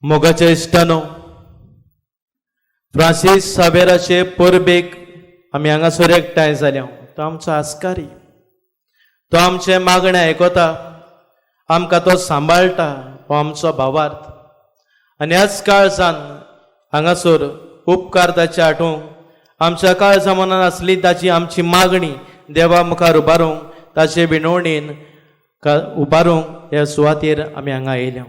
मोगाच्या इश्टानो, फ्रांसीस सावेराचे परबेक आमी हांगासर एकठांय जाल्या. तो आमचो आस्कारी, तो आमचें मागणें आयकता, आमकां तो सांबाळटा. हो आमचो भावार्थ. आनी ह्याच काळजान हांगासर उपकार ताचे आठोवंक, आमच्या काळजा मनान आसली ताची आमची मागणी देवा मुखार उबारूंक, ताचे विनवणेन उबारूंक ह्या सुवातेर आमी हांगा आयल्या.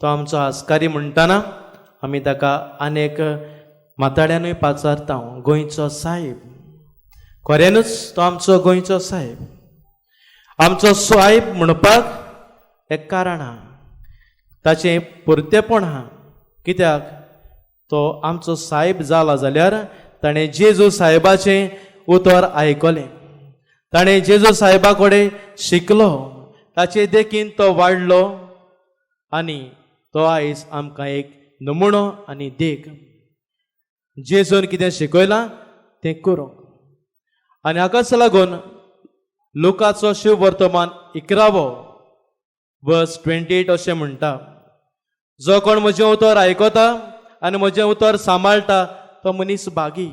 तो आमचो आस्कारी म्हणटाना आमी ताका अनेक माताड्यानूय पाचारता, गोंयचो साहेब. खऱ्यानूच तो आमचो गोंयचो साहेब. आमचो साहेब म्हणपाक एक कारण आहा, ताचें पुरतेपण आहा. कित्याक तो आमचो साहेब जाला जाल्यार ताणें जेजू साहेबाचें उतर आयकलें, ताणें जेजू साहेबा कडेन शिकलो, ताचे देखीन तो वाडलो आनी तो आयज आमकां एक नमुनो आनी देख, जेजून कितें शिकयलां तें करूंक. आनी हाकाच लागून लुकाचो शिव वर्तमान 11वो वर्स 28 अशें म्हणटा, जो कोण म्हजें उतर आयकता आनी म्हजें उतर सांबाळटा तो मनीस भागी,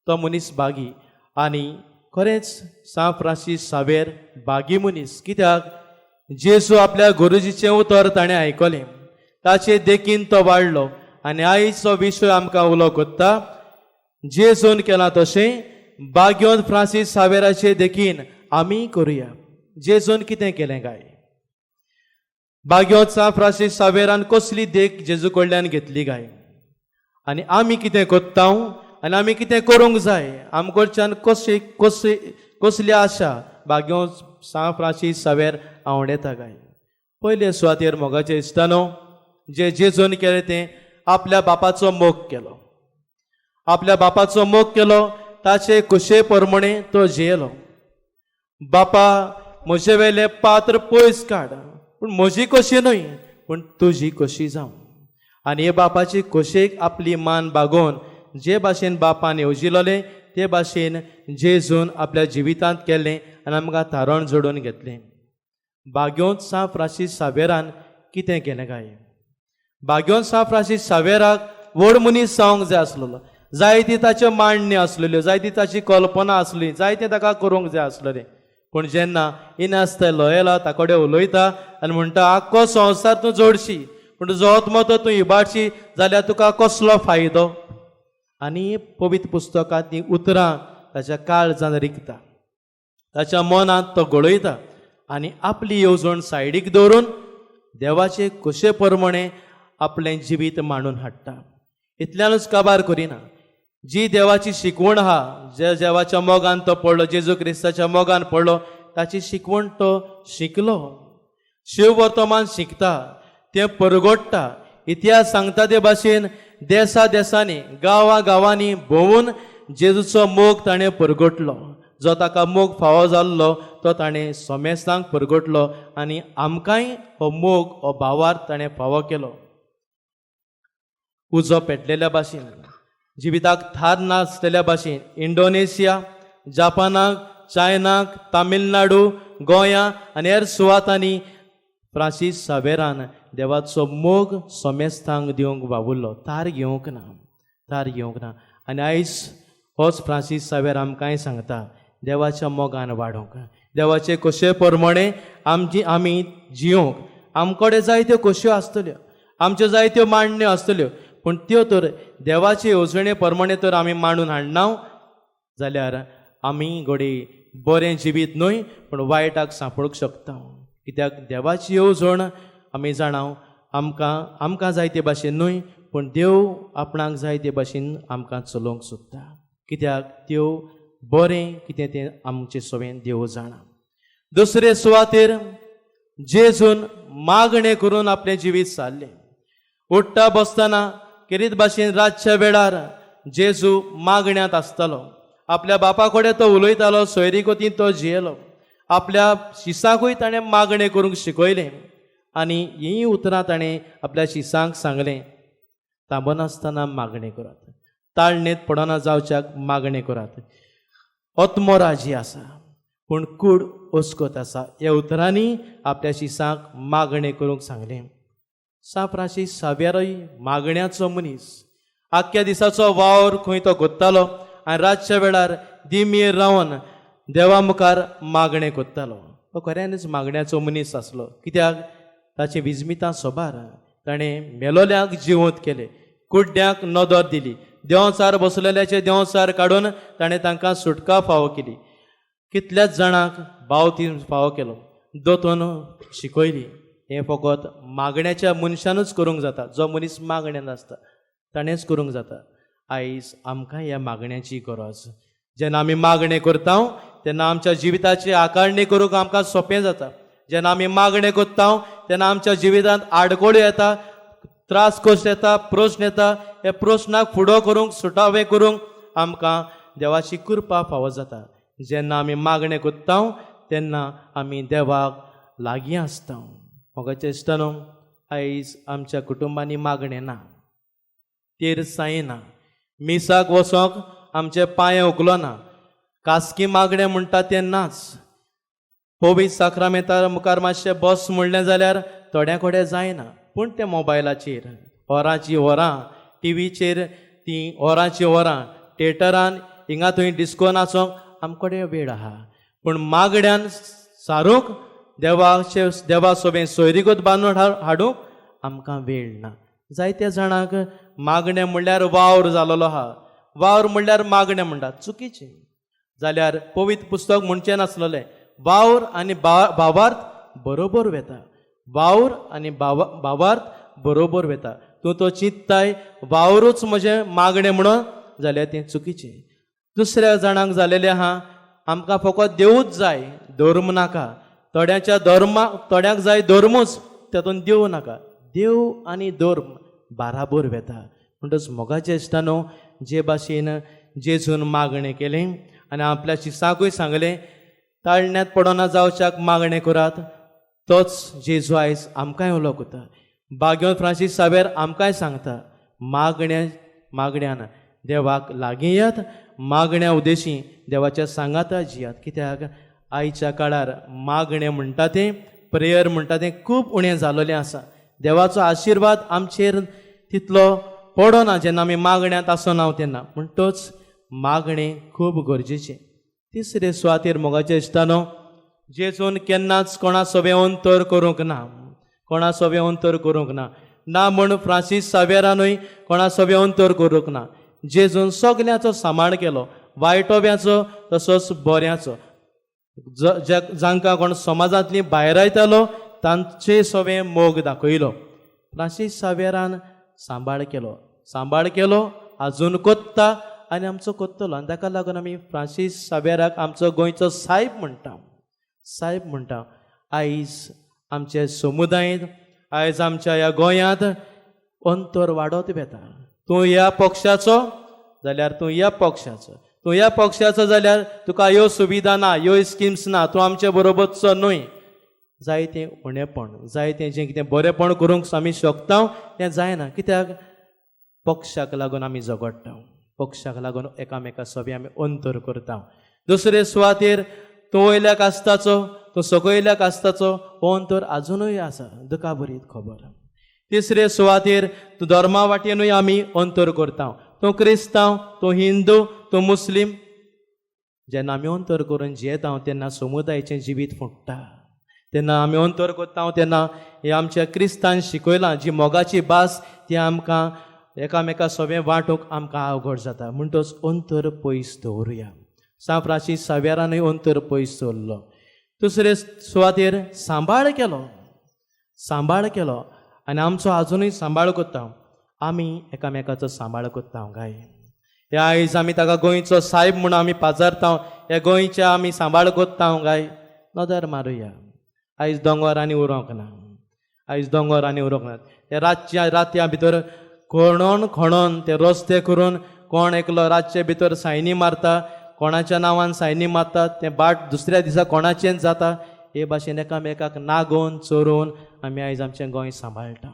तो मनीस भागी. आनी खरेंच सांत फ्रांसीस सावेर भागी मनीस. कित्याक जेजू आपल्या गुरुजीचें उतर ताणें आयकलें, ताचे देखीन तो वाडलो. आनी आयचो विशय आमकां उलो कोत्ता, जेजून केलां तशें बाग्योन फ्रांसीस सावेराचे देखीन आमी करुया. जेजून कितें केलें काय? बाग्योन सांत फ्रांसीस सावेरान कसली देख जेजू कडल्यान घेतली काय? आनी आमी कितें कोत्ता आनी आमी कितें करूंक जाय? आमकडच्यान कशी कसली कसली आशा बाग्योन सांत फ्रांसीस सावेर आवडेता काय? पयले सुवातेर, मोगाचे इश्टानो, जे जेजून केलें तें आपल्या बापाचो मोग केलो. आपल्या बापाचो मोग केलो, ताचे कुशे प्रमाणे तो जियेलो. बापा, म्हजे वेलें पात्र पयस काड, पूण म्हजी कशी न्हय, पूण तुजी कशी जावं. आनी हे बापाची खोशेक आपली मान बागोवन जे भाशेन बापान येवजिलोलें ते भाशेन जेजून आपल्या जिवितांत केलें आनी आमकां थारण जोडून घेतलें. बाग्योन सांत फ्रांसीस सावेरान कितें केलें काय? बाग्योन सांत फ्रांसीस सावेराक व्हड मनीस जावंक जाय आसलेलो. जायती ताच्यो मांडणी आसलेल्यो, जायती ताची कल्पना आसली, जायतें ताका करूंक जाय आसलेलें. पूण जेन्ना इनास ते लोयला ताकोडे उलयता आनी म्हणटा, आख्खो संवसार तूं जोडशी, पूण तुजो आत्मो तूं इबाडशी जाल्यार तुका कसलो फायदो? आनी पवित्र पुस्तकांत तीं उतरां ताच्या काळजान रिगता, ताच्या मनांत तो गळयता आनी आपली येवजण सायडीक दवरून देवाचे खोशे प्रमाणे आपलें जिवीत मांडून हाडटा. इतल्यानूच काबार करिना. जी देवाची शिकवण आहा, ज्या देवाच्या मोगान तो पडलो, जेजू क्रिस्ताच्या मोगान पडलो, ताची शिकवण तो शिकलो. शिव वर्तमान शिकता, तें परगोडटा. इतिहास सांगता ते भाशेन देसा देसांनी, गांवा गांवांनी भोंवून जेजूचो मोग ताणें परगटलो. जो ताका मोग फावो जाल्लो तो ताणें सोमेस्तांक परगटलो आनी आमकांय हो मोग, हो भावार्थ ताणें फावो केलो. उजो पेटलेल्या भाशेन, जिविताक थार नासलेल्या भाशेन इंडोनेशिया, जापानाक, चायनाक, तामिळनाडू, गोंया आनी हेर सुवातांनी फ्रांसीस सावेरान देवाचो मोग सोमेस्तांक दिवंक वावुरलो. तार घेवंक ना, तार घेवंक ना. आनी आयज होच फ्रांसीस सावेर आमकांय सांगता, देवाच्या मोगान वाडोवंक, देवाचे खोशे प्रमाणे आमची आमी जियोंक. आमकडे जायत्यो खोशयो आसतल्यो, आमच्यो जायत्यो मांडण्यो आसतल्यो, पूण त्यो तर देवाचे येवजणे प्रमाणे तर आमी मांडून हाडना जाल्यार आमी घडये बरें जिवीत न्हय, पूण वायटाक सांपडूंक शकता. कित्याक देवाची येवजण आमी जाणा, आमकां आमकां जाय ते भाशेन न्हय, पूण देव आपणाक जाय ते भाशेन आमकां चलोवंक सोदता. कित्याक देव बरें कितें तें आमचे सवें देव जाणा. दुसरे सुवातेर जेजून मागणें करून आपलें जिवीत सारलें. उठ्ठा बसतना खेरीत भाशेन रातच्या वेळार जेजू मागण्यांत आसतालो. आपल्या बापा कडेन तो उलयतालो, सोयरीगतीन तो जियेलो. आपल्या शिसांकूय ताणें मागणें करूंक शिकयलें आनी हीं उतरां ताणें आपल्या शिसांक सांगलें, थांबनासतना मागणें करात, ताळणेंत पडना जावच्याक मागणें करात. आत्मो राजी आसा, पूण कूड अस्कत आसा. ह्या उतरांनी आपल्या शिसांक मागणें करूंक सांगलें. सांत फ्रांसीस साव्यारूय मागण्याचो मनीस. आख्ख्या दिसाचो वावर खंय तो कोत्तालो आनी रातच्या वेळार दिमयेर रावन देवा मुखार मागणें कोत्तालो. तो खऱ्यांनीच मागण्याचो मनीस आसलो. कित्याक ताची विजमितां सोबार. ताणें मेलोल्यांक जिवंत केले, कुड्ड्यांक नदर दिली, देंवचार बसलेल्याचे देंवचार काडून ताणें तांकां सुटका फावो केली, कितल्याच जाणांक बावतीन फावो केलो, दोतोन शिकयली. हें फकत मागण्याच्या मनशानूच करूंक जाता. जो मनीस मागण्यान आसता ताणेंच करूंक जाता. आयज आमकां ह्या मागण्याची गरज. जेन्ना आमी मागणें करता तेन्ना आमच्या जिविताची आकारणी करूंक आमकां सोंपें जाता. जेन्ना आमी मागणें करता तेन्ना आमच्या जिवितांत आडखळ्यो येता, त्रास कश्ट येता, प्रस्न येता. हे प्रस्नाक फुडो करूंक, सुटावे करूंक आमकां देवाची कृपा फावो जाता. जेन्ना आमी मागणें करता तेन्ना आमी देवाक लागीं आसता. मोगाच्या इश्टानो, आयज आमच्या कुटुंबांनी मागणें ना, तेरसाय ना, मिसाक वचोंक आमचे पांय उखलो ना, कासकी मागणें म्हणटा तें नाच. पवित्र साक्रामेंता मुखार मातशें बस म्हणलें जाल्यार थोड्या कडेन जायना, पूण तें मोबायलाचेर वरांची वरां, टिवीचेर तीं वरांची वरां, थेटरान हिंगा थंय डिस्को नाचोंक आमचे कडेन वेळ आहा. पूण मागण्यान सारूंक, देवाचे देवा सोबें सोयरीगत बांदून हाडूंक आमकां वेळ ना. जायत्या जाणांक मागणें म्हणल्यार वावर जालोलो आहा. वावर म्हणल्यार मागणें म्हणटात, चुकीचें. जाल्यार पवित्र पुस्तक म्हणचें नासलेलें, वावर आनी भावार्थ बरोबर वेता. वावर आनी भावार्थ बरोबर वेता. तूं तो चिंतताय वावरूच म्हजें मागणें म्हणून, जाल्यार तें चुकीचें. दुसऱ्या जाणांक जालेलें आहा, आमकां फकत देवूच जाय, धर्म नाका. थोड्यांच्या धर्मा, थोड्यांक जाय धर्मूच, तातूंत देव नाका. देव आनी धर्म बाराबोर वेता. म्हणटच मोगाचे इश्टानो, जे भाशेन जेजून मागणें केलें आनी आपल्या शिसाकूय सांगलें, ताळण्यांत पडना जावच्याक मागणें करात, तोच जेजू आयज आमकांय उलो करता. बाग्योन फ्रांसीस सावेर आमकांय सांगता, मागण्या मागण्यान देवाक लागीं येयात, मागण्या उद्देशी देवाच्या सांगाता जियात. कित्याक आयच्या काळार मागणें म्हणटा तें, प्रेयर म्हणटा तें खूब उणें जालोलें आसा. देवाचो आशिर्वाद आमचेर तितलो पडना जेन्ना आमी मागण्यांत आसना तेन्ना. म्हणटच मागणें खूब गरजेचें. तिसरे सुवातेर मोगाच्या इश्टानो, जेजून केन्नाच कोणा सोबें अंतर करूंक ना, कोणा सोबें अंतर करूंक ना. ना म्हूण फ्रांसीस सावेरानूय कोणा सोबें अंतर करूंक ना. जेजून सगल्यांचो सांबाळ केलो, वायटोब्याचो तसोच बऱ्याचो. जांकां कोण समाजांतली भायरायतालो तांचे सोबें मोग दाखयलो. फ्रांसीस सावेरान सांबाळ केलो, सांबाळ केलो, आजून कोत्ता आनी आमचो कोत्तलो. आनी ताका लागून आमी फ्रांसीस सावेराक आमचो गोंयचो सायब म्हणटा, सायब म्हणटा. आयज आमचे समुदायेंत, आयज आमच्या ह्या गोंयांत अंतर वाडत वेता. तूं ह्या पक्षाचो जाल्यार तूं ह्या पक्षाचो, तूं ह्या पक्षाचो जाल्यार तुका ह्यो सुविधा ना, ह्यो स्किम्स ना, तूं आमचे बरोबरचो न्हय. जायतें उणेपण, जायतें जें कितें बरेंपण करूंक आमी शकता तें जायना. कित्याक पक्षाक लागून आमी झगडटा, पक्षाक लागून एकामेका सोबें आमी अंतर करता. दुसरे सुवातेर तूं वयल्या कास्ताचो, तूं सकयल्या कास्ताचो, हो अंतर आजुनूय आसा, दुखाभरीत खबर. तिसरे सुवातेर तूं धर्मा वाटेनूय आमी अंतर करता. तूं क्रिस्तांव, तूं हिंदू, तूं मुस्लीम. जेन्ना आमी अंतर करून जियेता तेन्ना समुदायाचें जिवीत फुट्टा. तेन्ना आमी अंतर करता तेन्ना हें आमच्या क्रिस्तान शिकयलां जी मोगाची भास, ती आमकां एकामेका सोबें वांटूंक आमकां अवघड जाता. म्हणटच अंतर पयस दवरुया. सांत फ्रांसीस सावेरानूय अंतर पयस दवरलो. दुसरे सुवातेर सांबाळ केलो, सांबाळ केलो आनी आमचो आजुनूय सांबाळ करता. आमी एकामेकाचो सांबाळ करता काय? ह्या आयज आमी ताका गोंयचो सायब म्हूण आमी पाजारता, ह्या गोंयच्या आमी सांबाळ करता काय? नदर मारुया. आयज दोंगर आनी उरोंक ना, आयज दोंगर आनी उरोंक ना. ते रातच्या रातया भितर खणोन खणोन ते रस्ते करून कोण एकलो रातचे भितर सायनी मारता, कोणाच्या नांवान सायनी मारता, तें बाट दुसऱ्या दिसा कोणाचेंच जाता. हे भाशेन एकामेकाक नागोवन चोरोवन आमी आयज आमचें गोंय सांबाळटा.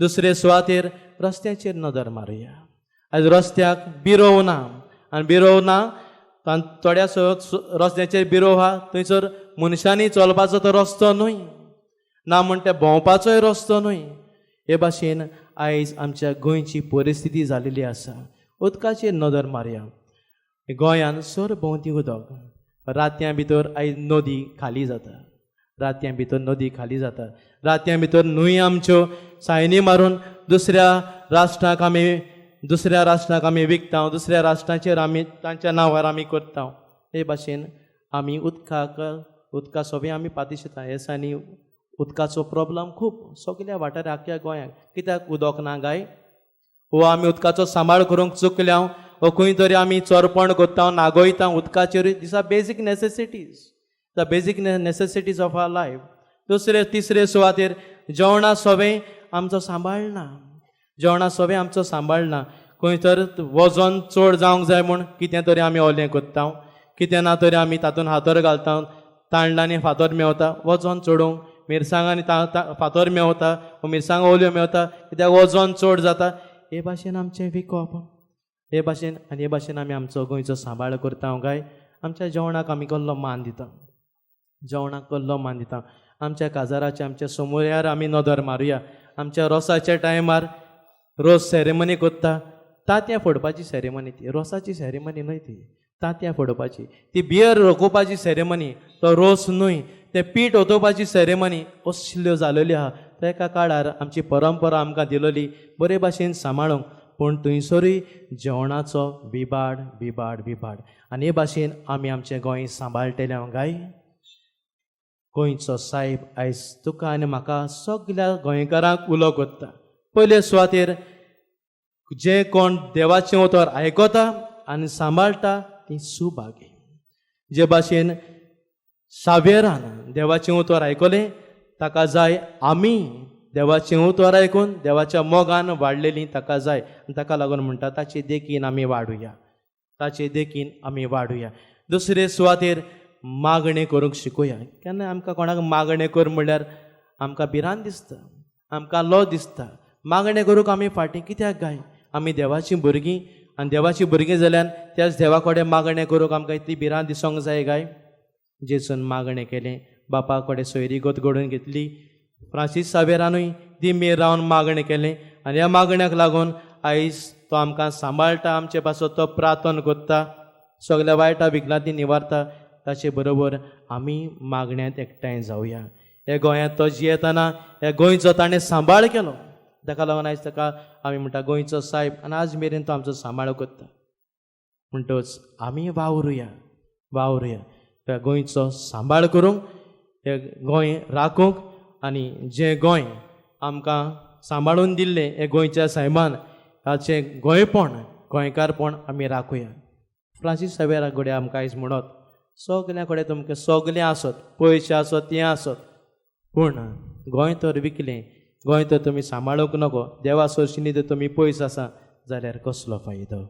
दुसरे सुवातेर रस्त्याचेर नदर मारुया. आयज रस्त्याक बिरोव ना, आनी बिरोव ना थोड्या रस्त्याचेर बिरोव आहा, थंयसर मनशांनी चलपाचो तो रस्तो न्हय, ना म्हण ते भोंवपाचोय रस्तो न्हय. हे भाशेन आयज आमच्या गोंयची परिस्थिती जालेली आसा. उदकाचेर नदर मारया. गोंयान सरभोंवती उदक, रातयां भितर आयज नदी खाली जाता, रातयां भितर नदी खाली जाता, रातयां भितर न्हंय आमच्यो सायनी मारून दुसऱ्या राष्ट्रांक आमी, दुसऱ्या राष्ट्रांक आमी विकता, दुसऱ्या राष्ट्रांचेर आमी तांच्या नांवार आमी करता. हे भाशेन आमी उदकाक, उदका सोबें आमी पातिशेता. हे दिसांनी उदकाचो प्रोब्लम खूब सगल्या वाठाराक, आख्ख्या गोंयांक. कित्याक उदक ना गाय? वो आमी उदकाचो सांबाळ करूंक चुकल्या, वो खंय तरी आमी चोरपण करता, नागयता उदकाचेर. These are basic necessities, the basic necessities of our life. दुसरे तिसरे सुवातेर जेवणा सोबें आमचो सांबाळ ना, जेवणा सोबें आमचो सांबाळ ना. खंय तर वजन चड जावंक जाय म्हूण कितें तरी आमी ओलें करता, कितें ना तरी आमी तातूंत हातर घालता. तांदळांनी फातर मेवता वजन चडोवंक, मिरसांगांनी फातर मेवता, मिरसांगो ओल्यो मेवता कित्याक वजन चड जाता. हे भाशेन आमचें विकप, हे भाशेन आनी हे भाशेन आमी आमचो गोंयचो सांबाळ करता काय आमच्या जेवणाक आमी कसलो मान दिता, जेवणाक कसलो मान दिता. आमच्या काजाराच्या, आमच्या समोऱ्यार आमी नदर मारुया. आमच्या रोसाच्या टायमार रोस सेरेमनी करता. तांतयां फोडपाची सेरेमनी ती, रोसाची सेरेमनी न्हय ती. तांतयां फोडपाची ती, बियर रोखोवपाची सेरेमनी, तो रोस न्हय. तें पीठ ओतोवपाची सेरेमनी असल्यो जालेल्यो आहा. त्या एका काळार आमची परंपरा आमकां दिलोली बरे भाशेन सांबाळूंक, पूण थंयसरूय जेवणाचो बिबाड बिबाड बिबाड. आनी हे भाशेन आमी आमचें गोंय सांबाळटले गाय? गोंयचो सायब आयज तुका आनी म्हाका सगल्या गोंयकारांक उलो करता. पयले सुवातेर जे कोण देवाचें उतर आयकता आनी सांबाळटा ती सुभागी. जे भाशेन सावेरान देवाचें उतर आयकलें, ताका जाय आमी देवाचें उतर आयकून देवाच्या मोगान वाडलेलीं ताका जाय. आनी ताका लागून म्हणटा, ताचे देखीन आमी वाडुया, ताचे देखीन आमी वाडुया. दुसरे सुवातेर मागणें करूंक शिकूया. केन्ना आमकां कोणाक मागणें कर म्हणल्यार आमकां भिरांत दिसता, आमकां लज दिसता. मागणें करूंक आमी फाटीं कित्याक गाय? आमी देवाचीं भुरगीं, आनी देवाचीं भुरगीं जाल्यान त्याच देवा कडेन मागणें करूंक आमकां इतली भिरांत दिसोंक जाय गाय? जेजून मागणें केलें, बापा कडेन सोयरीगत घडोवन घेतली. फ्रांसीस सावेरानूय दिमेर रावन मागणें केलें आनी ह्या मागण्याक लागून आयज तो आमकां सांबाळटा, आमचे पासत तो प्रार्थना करता, सगल्या वायटा विघ्नांनी निवारता. ताचे बरोबर आमी मागण्यांत एकठांय जावया. ह्या गोंयांत तो जियेतना ह्या गोंयचो ताणें सांबाळ केलो. ताका लागून आयज ताका आमी म्हणटा गोंयचो सायब, आनी आज मेरेन तो आमचो सांबाळ करता. म्हणटच आमी वावरुया, वावरुया ह्या गोंयचो सांबाळ करूंक, हे गोंय राखूंक. आनी जें गोंय आमकां सांबाळून दिल्लें हें गोंयच्या सायबान, ताचें गोंयपण, गोंयकारपण आमी राखुया. फ्रांसीस सावेरा घडये आमकां आयज म्हणत, सगल्या कडेन तुमकां सगलें आसत, पयशे आसत, तें आसत, पूण गोंय तर विकलें, गोंय तर तुमी सांबाळूंक नको, देवा सोरशिनी तर तुमी पयस आसा जाल्यार कसलो फायदो?